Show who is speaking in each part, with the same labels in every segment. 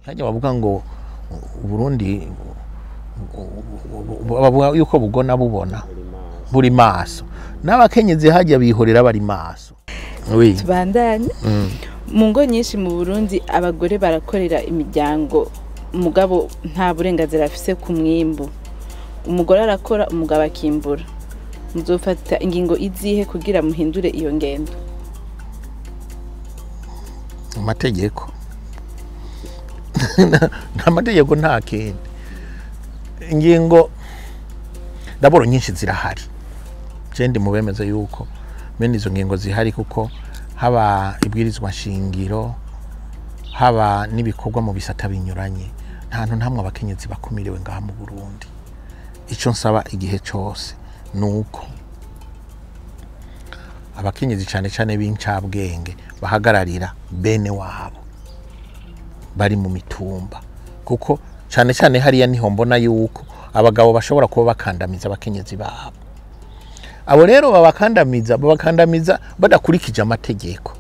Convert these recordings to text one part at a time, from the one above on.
Speaker 1: Hajya bavuga ngo Burundi bavuga yuko bugona bubona buri maso, n'abakenyezi hajya bihorera bari maso. Oui.
Speaker 2: Tubandanye. Mu ngo nyinshi mu Burundi abagore barakorera imiryango, umugabo nta burenganzira afise ku mwimbu. Umugore arakora, umugabo akimbura. Muzofata ingingo izihe kugira muhindure iyo ngendo?
Speaker 1: Amategeko. Nta mategeko, nta kindi. Ingingo ndaboro nyinshi zirahari. Je ndi mubemeza yuko bene izo ngingo zihari, kuko haba ibwirizwa shingiro, haba n'ibikorwa mu bisata binyuranye, nta hantu ntamwe abakenyezi bakumiriwe ngaha mu Burundi. Ico nsaba igihe cose nuko abakenyezi cane cane b'incabwenge bahagararira bene wabo bari mu mitumba, kuko cane cane hariya niho mbona yuko abagabo bashobora kuba bakandamiza abakenyezi babo. Abo rero babakandamiza badakurikije amategeko.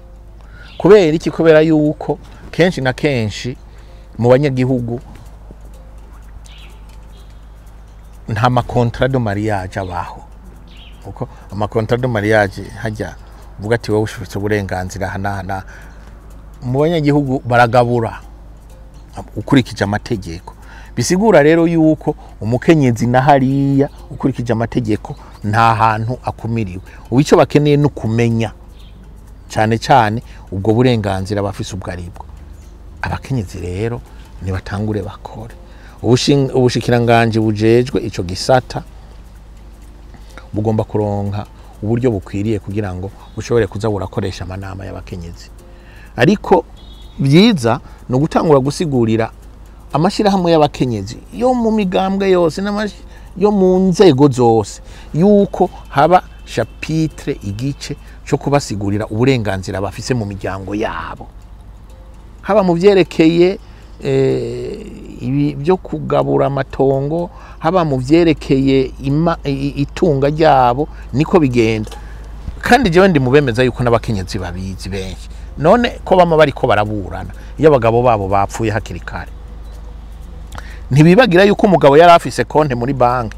Speaker 1: Kubera iki? Kubera yuko kenshi na kenshi mu banyagihugu nta ma contrat de mariage abaho. Kuko ama contrat de mariage hajya uvuga ati wowe ufite uburenganzira hana, mu banyagihugu baragabura ukurikije amategeko. Bisigura rero yuko umukenyezi na hariya ukurikije amategeko nta hantu akumiriwe. Ubu icyo bakeneye no kumenya cyane cyane ubwo burenganzira bafise ubwo aribwo. Abakenyezi rero nibatangure bakore. Ubushikiranganje bujejwe ico gisata bugomba kuronka uburyo bukwiriye kugira ngo bushobore kuza burakoresha amanama y'abakenyezi. Ariko byiza no gutangura gusigurira amashirahamwe y'abakenyezi yo mu migambwe yose yo mu nzego zose yuko haba chapitre igice cyo kubasigurira uburenganzira bafise mu miryango yabo, haba mu vyerekeye ibi byo kugabura amatongo, haba mu vyerekeye itunga ryabo, niko bigenda. Kandi jewe ndi mubemeza yuko n'abakenyezi babizi benshi, none ko bama bariko baraburana iyo abagabo babo bapfuye hakiri kare, ntibibagira yuko umugabo yari afise konte muri banki,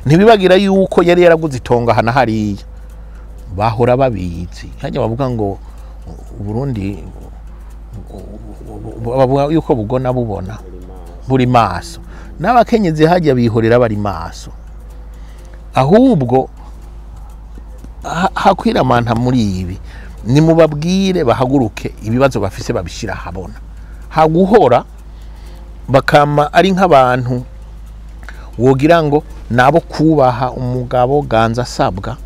Speaker 1: ntibibagira yuko yari yaraguze itongo aha na hariya, bahora babizi. Hajya bavuga ngo Burundi bavuga yuko bugona bubona buri maso, n'abakenyezi hajya bihorera bari maso. Ahubwo hakwiramanta muri ibi, nimubabwire bahaguruke ibibazo bafise babishira habona, haguhora bakama ari nk'abantu wogira ngo nabo kubaha umugabo ganza asabwa,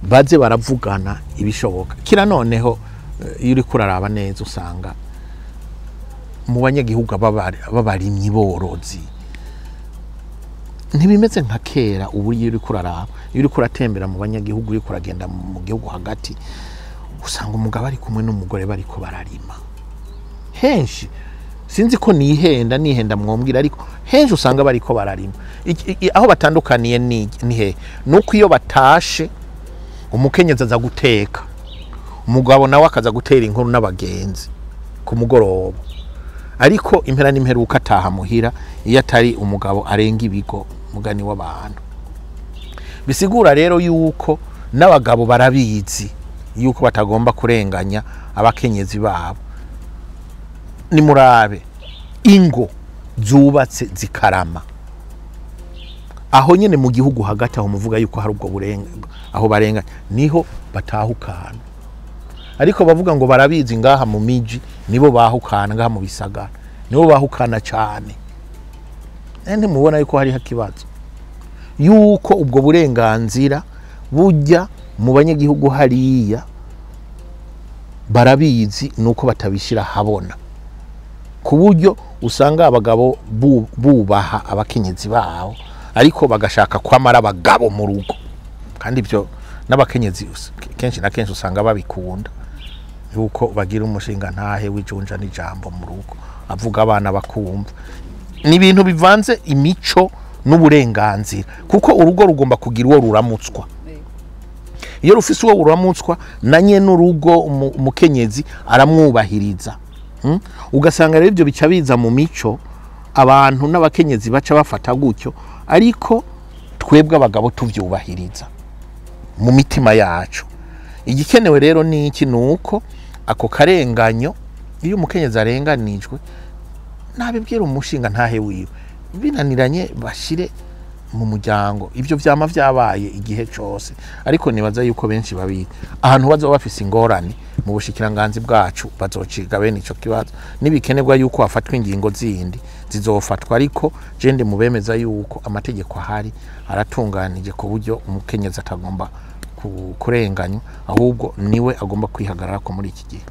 Speaker 1: baze baravugana ibishoboka. Kira noneho iyo uri kuraraba neza usanga mu banyagihugu babarimyi borozi ntibimeze nka kera. Ubu iyo uri kuraraba, iyo uri kuratembera mu banyagihugu, uri kuragenda mu gihugu hagati, usanga umugabo ari kumwe n'umugore bariko bararima. Henshi sinzi ko nihenda mwombwira, ariko henshi usanga bariko bararima. Aho batandukaniye ni he? Nuko iyo batashe umukenyezi aza guteka, umugabo nawe akaza gutera inkuru n'abagenzi ku mugoroba. Ariko impera n'imperuka ataha muhira iyo atari umugabo arenga ibigo mugani w'abantu. Bisigura rero yuko n'abagabo barabizi yuko batagomba kurenganya abakenyezi babo. Nimurabe ingo zubatse zikarama aho nyene mu gihugu hagati, aho muvuga yuko hari ubwo burenga aho barenga niho batahukana. Ariko bavuga ngo barabizi ngaha mu miji nibo bahukana, ngaha mu bisagara nibo bahukana cyane. Ntimubona yuko hari hakibazo yuko ubwo burenganzira bujya mu banyagihugu hariya barabizi, nuko batabishira habona, ku buryo usanga abagabo bubaha abakenyezi babo, ariko bagashaka kwamara abagabo mu rugo. Kandi ibyo n'abakenyezi kenshi na kenshi usanga babikunda yuko bagira umushinga ntahe w'ijunja n'ijambo mu rugo, avuga abana bakumva. Ni ibintu bivanze imico n'uburenganzira, kuko urugo rugomba kugira uwo ruramutswa. Iyo rufise uwo ruramutswa na nyene urugo umukenyezi aramwubahiriza. Ugasanga rero ibyo bica biza mu mico, abantu n'abakenyezi baca bafata gutyo, ariko twebwe abagabo tuvyubahiriza mu mitima yacu. Igikenewe rero ni iki? Ni uko ako karenganyo, iyo umukenyezi arenganijwe, nabibwira umushinga ntahe wiwe, binaniranye bashire mu muryango. Ibyo vyama vyabaye igihe cose, ariko nibaza yuko benshi babizi. Ahantu bazoba bafise ingorane mu bushikiranganzi bwacu bazociga bene ico kibazo, nibikenerwa yuko hafatwa ingingo zindi zizofatwa, ariko je ndi mu bemeza yuko amategeko ahari aratunganije ku buryo umukenyezi atagomba kurenganywa, ahubwo niwe agomba kwihagararako muri iki gihe.